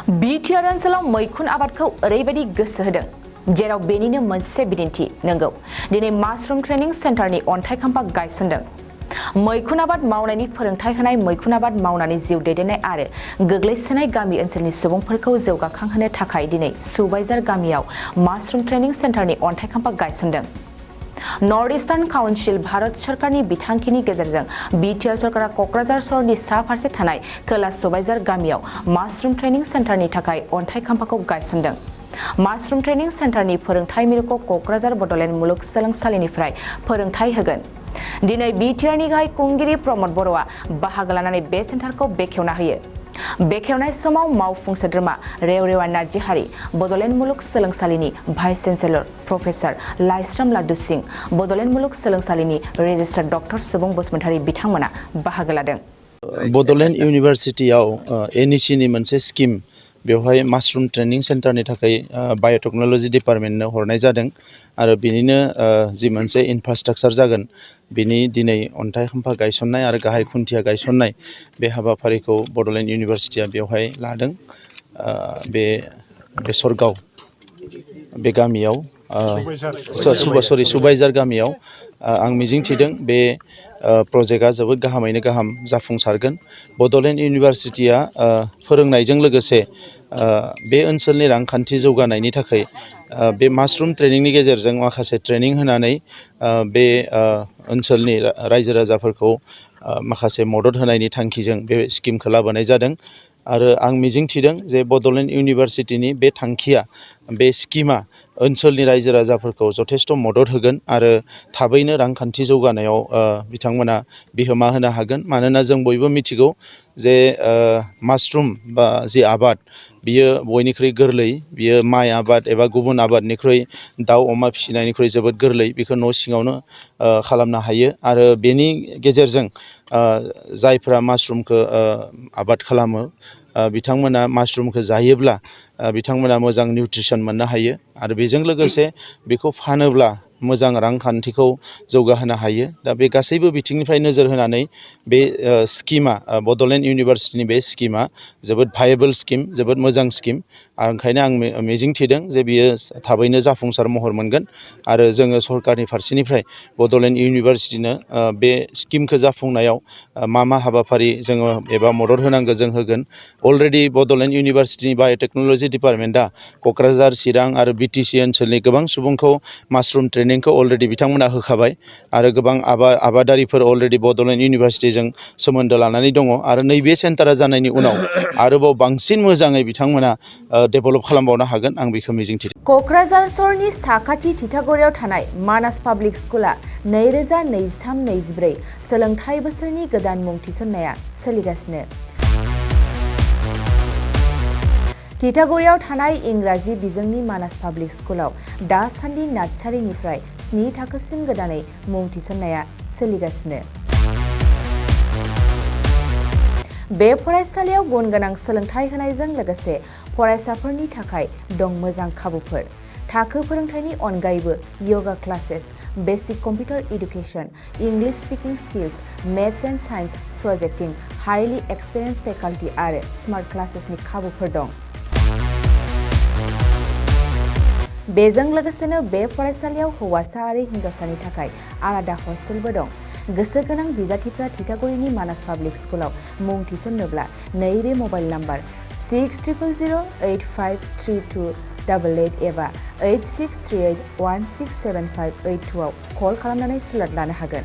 BTR ओनसोलाव मैखुन आबादखौ ओरैबायदि गोसो होदों जेराव बेनिनो मोनसे बिदिन्थि नंगौ दिनै माशरुम ट्रेनिं सेन्टारनि अन्थाइ खाम्फा गायसनदों। मैखुन आबाद मावनायनि फोरोंथाय होनाय मैखुन आबाद मावनानै जिउ दैदेननाय आरो गोग्लैसोनाय गामि ओनसोलनि सुबुंफोरखौ जौगाखांहोनो थाखाय दिनै सुबाइजार गामियाव माशरुम ट्रेनिं सेन्टारनि अन्थाइ खाम्फा गायसनदों। नर्थ इस्टार्न काउन्सिल भारत सरकारनि बिथांखिनि गेजेरजों बिटिआर सरकारा क'क्राझार सहरनि सा फारसे थानाय खोला सुबाइजार गामियाव माशरुम ट्रेनिं सेन्टारनि थाखाय अन्थाइ खाम्फाखौ गायसनदों। माशरुम ट्रेनिं सेन्टारनि फोरोंथाय मिरुखौ क'क्राझार बड'लेण्ड मुलुगसोलोंसालिनिफ्राय फोरोंथाय होगोन। दिनै बिटिआरनि गाहाय खुंगिरि प्रमद बर'आ बाहागो लानानै बे सेन्टारखौ बेखेवना होयो। बेखेवनाय समाव मावफुं सोद्रोमा रेवरेवा नार्जिहारि, बड'लेण्ड मुलुगसोलोंसालिनि भाइस चेन्सेलर प्रफेसार लाइस्राम लादु सिंह, बड'लेण्ड मुलुगसोलोंसालिनि रेजिस्ट्रार डक्टर सुबुं बसुमतारी बिथांमोना बाहागो लादों। बड'लेण्ड इउनिभारसिटियाव एनइसिनि मोनसे स्किम बेवहाय माशरुम ट्रेनिं सेन्टारनि थाखाय बाय'टेक्न'लजि डिपार्टमेन्टनो हरनाय जादों आरो बिनिनो जि मोनसे इनफ्रास्ट्राक्चार जागोन बिनि दिनै अन्थाइ खाम्फा गायसननाय आरो गाहाय खुन्थिया गायसननाय बे हाबाफारिखौ बड'लेण्ड इउनिभारसिटिया बेवहाय लादों। बे बेसरगाव बे गामियाव सुबाइजार गामियाव आं मिजिंथिदों बे प्रजेक्टआ जोबोद गाहामैनो गाहाम जाफुंसारगोन। बड'लेण्ड इउनिभारसिटिया फोरोंनायजों लोगोसे बे ओनसोलनि रांखान्थि जौगानायनि थाखाय बे माशरुम ट्रेनिंनि गेजेरजों माखासे ट्रेनिं होनानै बे ओनसोलनि रायजो राजाफोरखौ माखासे मदद होनायनि थांखिजों बे स्किमखौ लाबोनाय जादों आरो आं मिजिंथिदों जे बड'लेण्ड इउनिभारसिटिनि बे थांखिया बे स्किमा ओनसोलनि रायजो राजाफोरखौ जथेस्थ' मदद होगोन आरो थाबैनो रांखान्थि जौगानायाव बिथांमोना बिहोमा होनो हागोन। मानोना जों बयबो मिथिगौ जे माशरुम बा जि आबाद बियो बयनिख्रुइ गोरलै, बियो माइ आबाद एबा गुबुन आबादनिख्रुइ दाउ अमा फिसिनायनिख्रुइ जोबोद गोरलै, बेखौ न' सिङावनो खालामनो हायो आरो बेनि गेजेरजों जायफ्रा माशरुमखौ आबाद खालामो बिथांमोना माशरुमखौ जायोब्ला बिथांमोना मोजां निउट्रिसन मोननो हायो आरो बेजों लोगोसे बेखौ फानोब्ला मोजां रांखान्थिखौ जौगाहोनो हायो। दा बे गासैबो बिथिंनिफ्राय नोजोर होनानै बे स्किमा बड'लेण्ड इउनिभारसिटिनि बे स्किमा जोबोद भायेबल स्किम, जोबोद मोजां स्किम आरो ओंखायनो आं मिजिंथिदों जे बियो थाबैनो जाफुंसार महर मोनगोन आरो जोङो सरकारनि फारसेनिफ्राय बड'लेण्ड इउनिभारसिटिनो बे स्किमखौ जाफुंनायाव मा हाबाफारि जोङो एबा मदद होनांगौ जों होगोन। अलरेडि बड'लेण्ड इउनिभारसिटिनि बाय'टेक्न'लजि डिपार्टमेन्टआ क'क्राझार, चिरां आरो बिटिसि ओनसोलनि गोबां सुबुंखौ माशरुम ट्रेनिंखौ अलरेडि बिथांमोना होखाबाय आरो गोबां आबादारिफोर अलरेडि बड'लेण्ड इउनिभारसिटिजों सोमोन्दो लानानै दङ आरो नैबे सेन्टारा जानायनि उनाव आरोबाव बांसिन मोजाङै बिथांमोना डेभेलप खालामबावनो हागोन, आं बेखौ मिजिंथिदों। क'क्राझार सहरनि साखाथि थिथागुरियाव थानाय मानास पाब्लिक स्कुला 2023-24 सोलोंथाइ बोसोरनि गोदान मुं थिसननाया सोलिगासिनो। थिथागुरियाव थानाय इंराजि बिजोंनि मानास पाब्लिक स्कुलाव दासान्दि नार्सारिनिफ्राय 7 थाखोसिम गोदानै मुं थिसननाया सोलिगासिनो। बे फरायसालियाव गुन गोनां सोलोंथाइ होनायजों लोगोसे फरायसाफोरनि थाखाय दं मोजां खाबुफोर। थाखो फोरोंथायनि अनगायैबो yoga classes, basic computer education, English speaking skills, maths and science projecting, highly experience faculty आरो स्मार्ट क्लासेसनि खाबुफोर दं। बेजों लोगोसेनो बे फरायसालियाव हौवासा आरो हिन्जावसानि थाखाय आलादा हस्टेलबो दं। गोसो गोनां बिजाथिफ्रा थिथागुरिनि मानास पाब्लिक स्कुलाव मुं थिसन्नोब्ला नैबे मबाइल नाम्बार 6000853288 एबा 8638167582 आव कल खालामनानै सुलाद लानो हागोन।